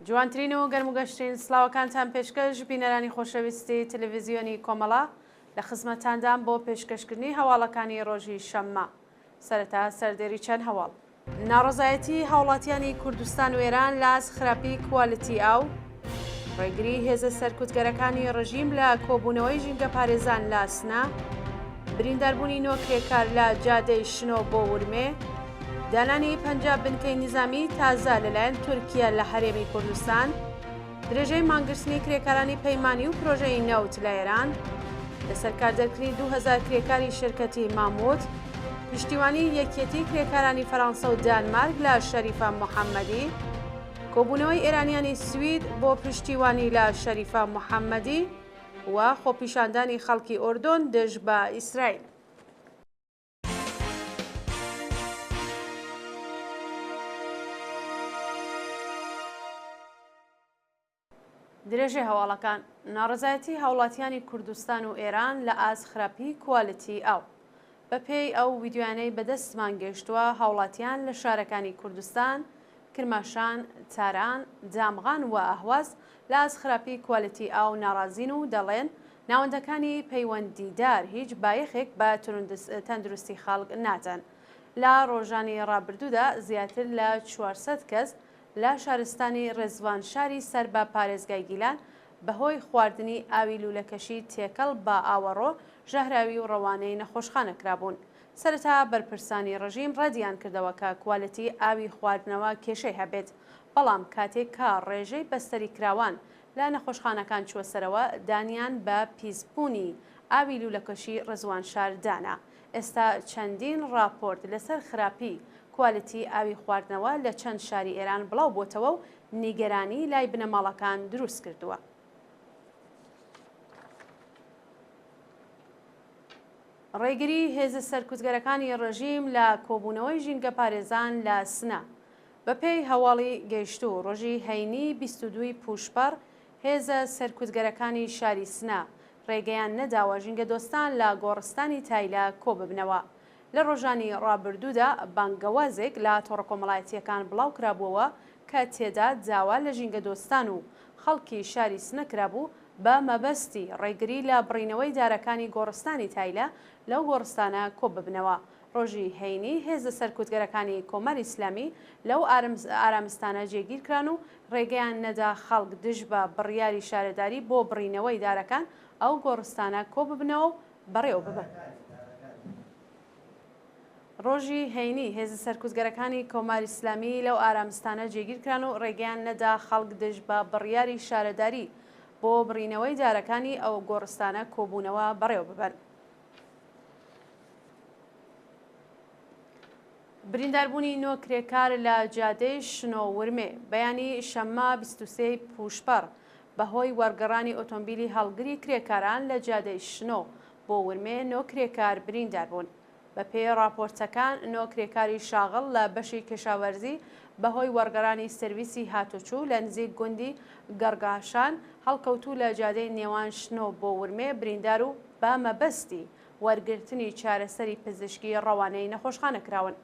جوانترین و گەرم و گەشترین سڵاوەکانتان پێشکەش بینەرانی خۆشەویستی تەلەڤیزیۆنی کۆمەڵە لە خزمەتتاندام بۆ پێشکەشکردنی هەواڵەکانی ڕۆژی شەممە. سەرەتا سەردێری چەند هەواڵ. ناڕەزایەتی هاوڵاتیانی کوردستان و ئێران لە ئاست خراپی کوالیتی ئاو، ڕێگری هێزە سەرکوتگەرەکانی ڕژیم لە کۆبوونەوەی ژینگەپارێزان لە سنە، برینداربوونی نۆ کرێکار لە جادەی شنۆ بۆ ورمێ، دانانی 50 بنکەی نیزامی تازە لەلایەن تورکیە لە هەرێمی کوردستان، درێژەی مانگرتنی کرێکارانی پەیمانی و پرۆژەی نەوت لە ئێران، لەسەر کار دەرکردنی 2000 کرێکاری شرکەتی ماموت، پشتیوانی یەکیەتی کرێکارانی فەرانسە و دانمارک لە شەریفە محەممەدی، کۆبوونەوەی ئێرانیانی سوید بۆ پشتیوانی لە شەریفە محەممەدی و خۆپیشاندانی خەڵکی ئۆردۆن دژ بە ئیسرائیل. درێژەی هەواڵەکان، ناڕەزایەتی هاوڵاتیانی کوردستان و ئێران لە ئاست خراپی کوالیتی ئاو. بەپێی ئەو ڤیدیۆیانەی بەدەستمان گەیشتووە هاوڵاتیان لە شارەکانی کوردستان، کرماشان، تاران، دامغان و ئەهواز لە ئاست خراپی کوالیتی ئاو ناڕازین و دەڵێن ناوەندەکانی پەیوەندیدار هیچ بایەخێک بە تەندروستی خەڵک نادەن. لە ڕۆژانی ڕابردوودا زیاتر لە 400 کەس لە شارستانی ڕێزوانشاری سەر بە پارێزگای گیلان بەهۆی خواردنی ئاوی لوولەکەشی تێکەڵ بە ئاوەڕۆ ژەهراوی و ڕەوانەی نەخۆشخانە کرابوون. سەرەتا بەرپرسانی ڕژیم ڕەدیان کردەوە کە کوالێتی ئاوی خواردنەوە کێشەی هەبێت، بەڵام کاتێک کە ڕێژەی بەستەری کراوان لە نەخۆشخانەکان چووە سەرەوە دانیان بە پیسبوونی ئاوی لوولەکەشی ڕزوانشار دانا. ئێستا چەندین ڕاپۆرت لەسەر خراپی کوالیتی ئاوی خواردنەوە لە چەند شاری ئێران بڵاو بۆتەوە و نیگەرانی لای بنەماڵەکان دروست کردووە. ڕێگری هێزە سەرکوتگەرەکانی ڕژیم لە کۆبوونەوەی ژینگەپارێزان لە سنە. بەپێی هەواڵی گەیشتوو، ڕۆژی هەینی 22 ی پووشپەڕ، هێزە سەرکوتگەرەکانی شاری سنە، ڕێگەیان نەداوە ژینگەدۆستان لە گۆڕستانی تایلە کۆببنەوە. لە ڕۆژانی ڕابردوودا بانگەوازێک لە تۆڕە کۆمەڵایەتییەکان بڵاوکرابووەوە کە تێدا داوا لە ژینگەدۆستان و خەڵکی شاری سنە کرابوو بە مەبەستی ڕێگری لە بڕینەوەی دارەکانی گۆڕستانی تایلە لەو گۆڕستانە کۆببنەوە. ڕۆژی هەینی هێزە سەرکوتگەرەکانی کۆماری ئیسلامی لەو ئارامستانە جێگیر کران و ڕێگەیان نەدا خەڵک دژ بە بڕیاری شارەداری بۆ بڕینەوەی دارەکان ئەو گۆڕستانە کۆببنەوە و بەڕێوە ببەن. ڕۆژی هەینی هێزە سەرکوتگەرەکانی کۆماری ئیسلامی لەو ئارامستانە جێگیر کران و ڕێگەیان نەدا خەڵک دژ بە بڕیاری شارەداری بۆ بڕینەوەی دارەکانی ئەو گۆڕستانە کۆبوونەوە بەڕێوە ببەن. برینداربوونی نۆ کرێکار لە جادەی شنۆ ورمێ بەیانی شەممە 23 پووشپەڕ بەهۆی وەرگەڕانی ئۆتۆمبیلی هەڵگری کرێکاران لە جادەی شنۆ بۆ ورمێ نۆ کرێکار بریندار بوون. بەپێی ڕاپۆرتەکان نۆ کرێکاری شاغڵ لە بەشی کەشاوەرزی بەهۆی وەرگەڕانی سرویسی هاتوچوو لە نزیک گوندی گەڕگاشان هەڵکەوتوو لە جادەی نێوان شنۆ بۆ ورمێ بریندار و بە مەبەستی وەرگرتنی چارەسەری پزیشکی ڕەوانەی نەخۆشخانە کراون.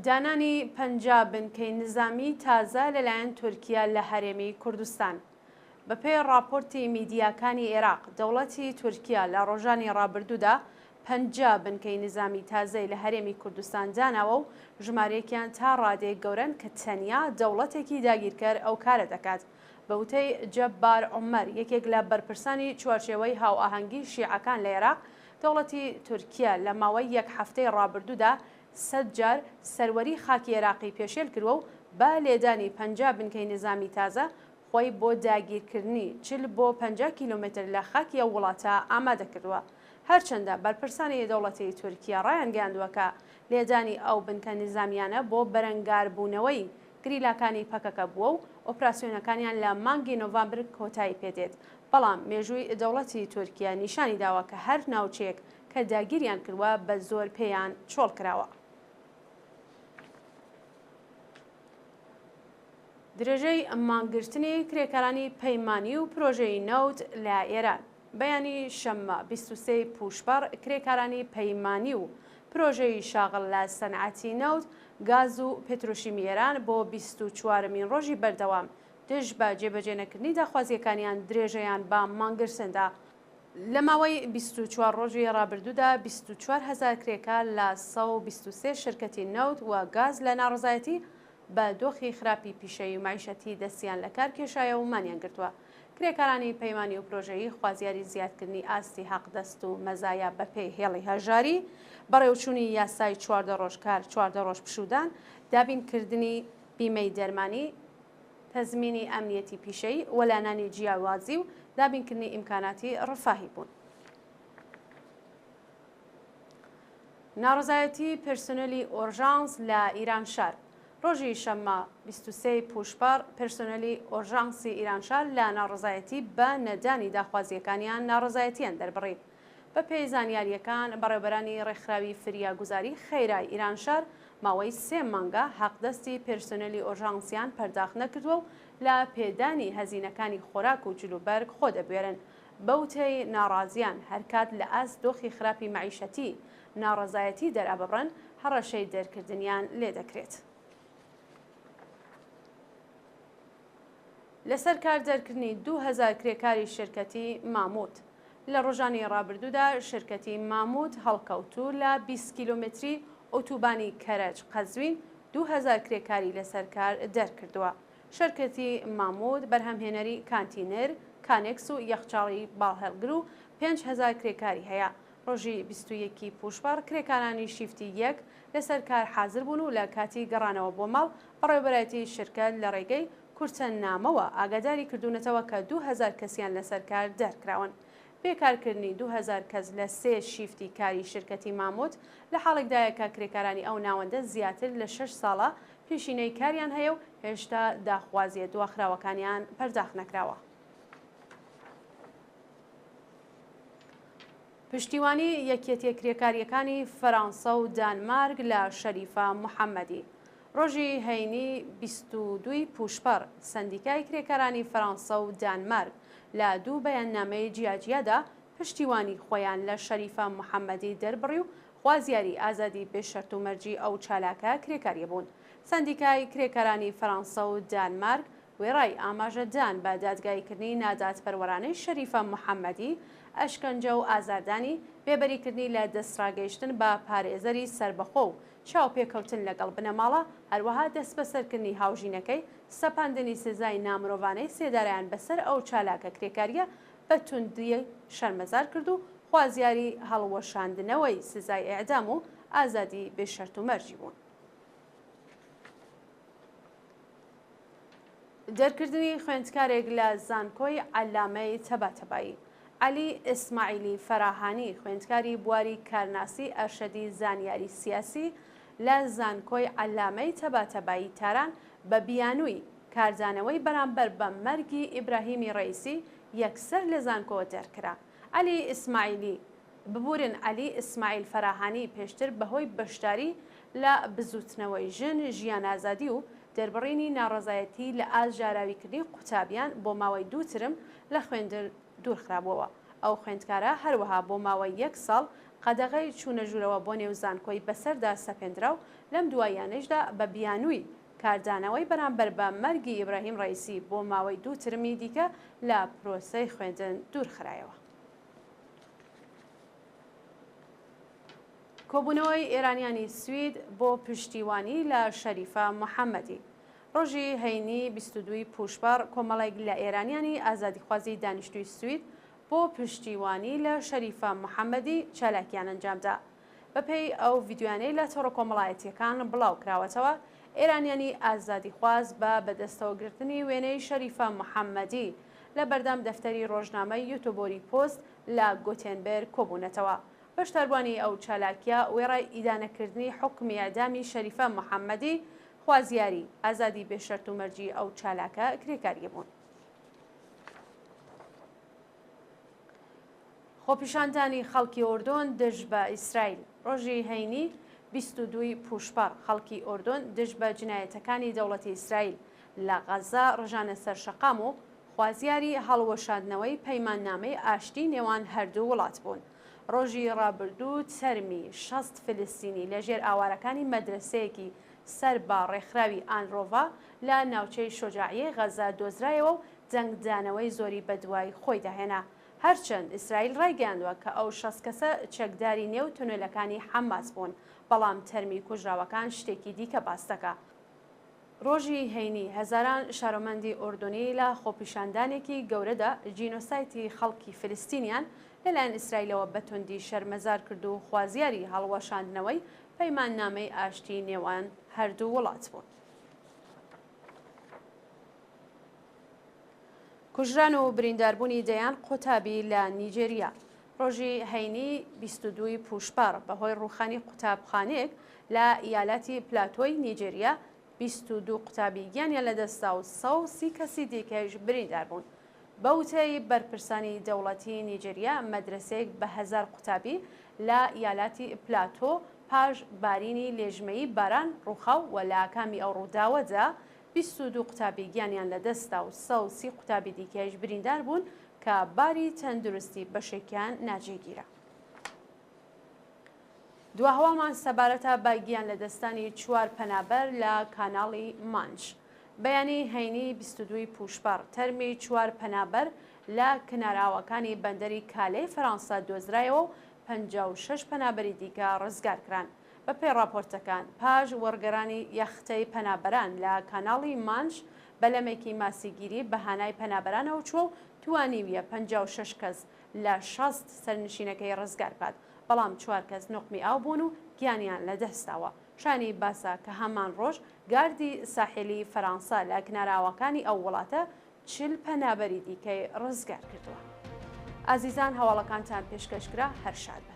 دانانی 50 بنکەی نزامی تازە لەلایەن تورکیا لە هەرێمی کوردستان. بەپێی ڕاپۆرتی میدیاکانی ئێراق، دەوڵەتی تورکیا لە ڕۆژانی ڕابردوودا 50 بنکەی نزامی تازەی لە هەرێمی کوردستان داناوە و ژمارەیەکیان تا ڕادەیەک گەورەن کە تەنیا دەوڵەتێکی داگیرکەر ئەو کارە دەکات. بە وتەی جەبار عومەر، یەکێک لە بەرپرسانی چوارچێوەی هاوئاهەنگی شیعەکان لە ئێراق، دەوڵەتی تورکیا لە ماوەی یەک هەفتەی ڕابردوودا 100 جار سەروەری خاکی ئێراقی پێشێل کردوە و بە لێدانی 50 بنکەی نیزامی تازە خۆی بۆ داگیرکردنی 40 بۆ 50 کیلۆمەتر لە خاکی ئەو وڵاتە ئامادە کردوە. هەرچەندە بەرپرسانی دەوڵەتی تورکیا ڕایانگەیاندوە کە لێدانی ئەو بنکە نیزامیانە بۆ بەرەنگاربوونەوەی گریلاکانی پەکەکە بووە و ئۆپراسیۆنەکانیان لە مانگی نۆڤامبر کۆتایی پێدێت، بەڵام مێژووی دەوڵەتی تورکیا نیشانی داوە کە هەر ناوچەیەک کە داگیریان کردوە بە زۆر پێیان چۆڵ کراوە. درێژەی مانگرتنی کرێکارانی پەیمانی و پرۆژەی نەوت لە ئێران. بەیانی شەممە 23 پووشپەڕ کرێکارانی پەیمانی و پرۆژەی شاغڵ لە سەنعەتی نەوت گاز و پترۆشیمی ئێران بۆ 24مین ڕۆژی بەردەوام دژ بە جێبەجێنەکردنی داخوازییەکانیان درێژەیان بە مانگرتن دا. لە ماوەی 24 ڕۆژی ڕابردوودا 24 هەزار کرێکار لە 123 شرکەتی نەوت و گاز لە ناڕەزایەتی بە دۆخی خراپی پیشەیی و مەعیشەتی دەستیان لە کار کێشایە و مانیان گرتووە. کرێکارانی پەیمانی و پرۆژەیی خوازیاری زیادکردنی ئاستی حەقدەست و مەزایا بەپێی هێڵی هەژاری، بەڕێوەچوونی یاسای 14 ڕۆژ کار 14 ڕۆژ پشوودان، دابینکردنی بیمەی دەرمانی، تەزمینی ئەمنیەتی پیشەیی، وەلانانی جیاوازی و دابینکردنی ئیمکاناتی ڕفاهی بوون. ناڕەزایەتی پرسونلی ئۆرژانس لە ئیرانشار. ڕۆژی شەممە 23 ی پووشپەڕ، پرسونلی ئۆرژانسی ئیرانشار لە ناڕەزایەتی بە نەدانی داخوازییەکانیان ناڕەزایەتییان دەربڕی. بە پێی زانیارییەکان، بەڕێوەبەرانی ڕێکخراوی فریاگوزاری خەیرای ئیرانشار ماوەی سێ مانگە حەقدەستی پرسونلی ئۆرژانسیان پەرداخت نەکردووە و لە پێدانی هەزینەکانی خۆراک و جلوبەرگ خۆ دەبوێرن. بەوتەی ناڕازیان، هەرکات لە ئاست دۆخی خراپی مەعیشەتی ناڕەزایەتی دەرئەبڕن، هەڕەشەی دەرکردنیان لێدەکرێت. لەسەر کار دەرکردنی 2000 کرێکاری شرکەتی ماموت. لە ڕۆژانی ڕابردوودا شرکەتی ماموت هەڵکەوتوو لە 20 کیلۆمەتری ئۆتوبانی کەرەج قەزوین 2000 کرێکاری لەسەر کار دەرکردووە. شرکەتی ماموت بەرهەمهێنەری کانتینر، کانێکس و یەخچاڵی باڵهەڵگر و 5000 کرێکاری هەیە. ڕۆژی 21 ی پووشپەڕ کرێکارانی شیفتی یەک لەسەر کار حازر بوون و لە کاتی گەڕانەوە بۆ ماڵ بەڕێوەبەرایەتی شرکەت لە ڕێگەی کورتە نامەوە ئاگاداری کردوونەتەوە کە 2000 کەسیان لەسەر کار دەرکراون. بێکارکردنی 2000 کەس لە سێ شیفتی کاری شرکەتی ماموت لە حاڵێکدایە کە کرێکارانی ئەو ناوەندە زیاتر لە شەش ساڵە پێشینەی کاریان هەیە و هێشتا داخوازییە دواخراوەکانیان پەرداخت نەکراوە. پشتیوانی یەکیەتیە کرێکارییەکانی فەرانسە و دانمارک لە شەریفە محەممەدی. ڕۆژی هەینی 22 ی پووشپەڕ، سەندیکای کرێکارانی فەرانسە و دانمارک لە دوو بەیاننامەی جیاجیادا پشتیوانی خۆیان لە شەریفە محەممەدی دەربڕی و خوازیاری ئازادی بێ شەرت و مەرجی ئەو چالاکە کرێکارییە بوون. سەندیکای کرێکارانی فەرانسە و دانمارک وێڕای ئاماژەدان بە دادگاییکردنی نادادپەروەرانەی شەریفە محەممەدی، ئەشکەنجە و ئازاردانی، بێبەریکردنی لە دەستڕاگەیشتن بە پارێزەری سەربەخۆ و چاوپێکەوتن لەگەڵ بنەماڵە، هەروەها دەستبەسەرکردنی هاوژینەکەی، سەپاندنی سزای نامرۆڤانەی سێدارەیان بەسەر ئەو چالاکە کرێکارییە بە توندی شەرمەزار کرد و خوازیاری هەڵوەشاندنەوەی سزای ئێعدام و ئازادی بێ شەرت و مەرجی بوون. دەرکردنی خوێندکارێک لە زانکۆی عەلامەی تەباتەبایی. عەلی ئیسماعیلی فەراهانی خوێندکاری بواری کارناسی ئەرشەدی زانیاری سیاسی لە زانکۆی عەلامەی تەباتەبایی تاران بە بیانووی کاردانەوەی بەرامبەر بە مەرگی ئیبراهیمی ڕەئیسی یەکسەر لە زانکۆ دەرکرا. عەلی ئیسماعیلی ببورن عەلی ئیسماعیل فەراهانی پێشتر بەهۆی بەشداری لە بزووتنەوەی ژن ژیان ئازادی و دەربڕینی ناڕەزایەتی لە ئاست ژاراویکردنی قوتابیان بۆ ماوەی دوو ترم لە خوێندن دوورخرابووەوە. ئەو خوێندکارە هەروەها بۆ ماوەی یەک ساڵ قەدەغەی چوونە ژوورەوە بۆ نێو زانکۆی بەسەردا سەپێندرا و لەم دواییانەیشدا بە بیانووی کاردانەوەی بەرامبەر بە مەرگی ئیبراهیم ڕەئیسی بۆ ماوەی دوو ترمی دیکە لە پرۆسەی خوێندن دوورخرایەوە. کۆبوونەوەی ئێرانیانی سوید بۆ پشتیوانی لە شەریفە محەممەدی. ڕۆژی هەینی 22 ی پووشپەڕ کۆمەڵێک لە ئێرانیانی ئازادیخوازی دانیشتووی سوید بۆ پشتیوانی لە شەریفە محەممەدی چالاکیان ئەنجامدا. بەپێی ئەو ڤیدیۆیانەی لە تۆڕە کۆمەڵایەتییەکان بڵاوکراوەتەوە، ئێرانیانی ئازادیخواز بە بەدەستەوەگرتنی وێنەی شەریفە محەممەدی لە بەردەم دەفتەری ڕۆژنامەی یوتۆبۆری پۆست لە گۆتێنبێرگ کۆبوونەتەوە. بەشداربووانی ئەو چالاکییە وێڕای ئیدانەکردنی حوکمی ئێعدامی شەریفە محەممەدی، خوازیاری ئازادی بێ شەرت و مەرجی ئەو چالاکە کرێکارییە بوون. خۆپیشاندانی خەڵکی ئۆردۆن دژ بە ئیسرائیل ڕۆژی هەینی 22 ی پووشپەڕ خەڵکی ئۆردۆن دژ بە جنایەتەکانی دەوڵەتی ئیسرائیل لە غەززە ڕژانە سەر شەقام و خوازیاری هەڵوەشاندنەوەی پەیماننامەی ئاشتی نێوان هەردوو وڵات بوون. ڕۆژی ڕابردوو تەرمی 60 فلستینی لە ژێر ئاوارەکانی مەدرەسەیەکی سەر بە ڕێکخراوی ئانرۆڤا لە ناوچەی شۆجاعیەی غەزە دۆزرایەوە و دەنگدانەوەی زۆری بەدوای خۆیدا هێنا. هەرچەند ئیسرائیل ڕایگەیاندوە کە ئەو 60 کەسە چەکداری نێو تونێلەکانی حەماس بوون، بەڵام تەرمی کوژراوەکان شتێکی دیکە باس دەکا. ڕۆژی هەینی هەزاران شارۆمەندی ئوردونی لە خۆپیشاندانێکی گەورەدا جینۆسایتی خەڵکی فلستینیان لەلایەن ئیسرائیلەوە بە توندی شەرمەزار کرد و خوازیاری هەڵوەشاندنەوەی پەیماننامەی ئاشتی نێوان هەردوو وڵات بوون. کوژران و برینداربوونی دەیان قوتابی لە نیجێریا ڕۆژی هەینی 22 ی پووشپەڕ بەهۆی ڕووخانی قوتابخانەیەک لە ئیالاتی پلاتۆی نیجێریا 22 قوتابی گیانیان لەدەستدا و 130 کەسی دیکەش بریندار بوون. بە وتەی بەرپرسانی دەوڵەتی نیجریە، مەدرەسەیەک بە هەزار قوتابی لە ئیالاتی پلاتۆ پاش بارینی لێژمەیی باران ڕووخا و لە ئاکامی ئەو ڕووداوەدا 22 قوتابی گیانیان لەدەستدا و 130 قوتابی دیکەیش بریندار بوون کە باری تەندروستی بەشێکیان ناجێگیرە. دوا هەواڵمان سەبارەتە بە گیان لەدەستدانی چوار پەنابەر لە کاناڵی مانش. بەیانی هەینی 22 ی پووشپەڕ، تەرمی چوار پەنابەر لە کناراوەکانی بەندەری کالێی فەرانسە دۆزرایەوە و 56 پەنابەری دیکە ڕزگارکران. بەپێی ڕاپۆرتەکان، پاش وەڕگەرانی یەختەی پەنابەران لە کاناڵی مانش، بەلەمێکی ماسیگیری بە هانای پەنابەرانەوە چووە و توانیویە 56 کەس لە 60 سەرنشینەکەی ڕزگار بکات، بەڵام چوار کەس نوقمی ئاو بوون و گیانیان لەدەستداوە. شایانی باسە کە هەمان ڕۆژ گاردی ساحێلی فەرانسە لە کناراوەکانی ئەو وڵاتە 40 پەنابەری دیکەی ڕزگار کردووە. ئازیزان هەواڵەکانتان پێشکەش کرا هەر شاد بن.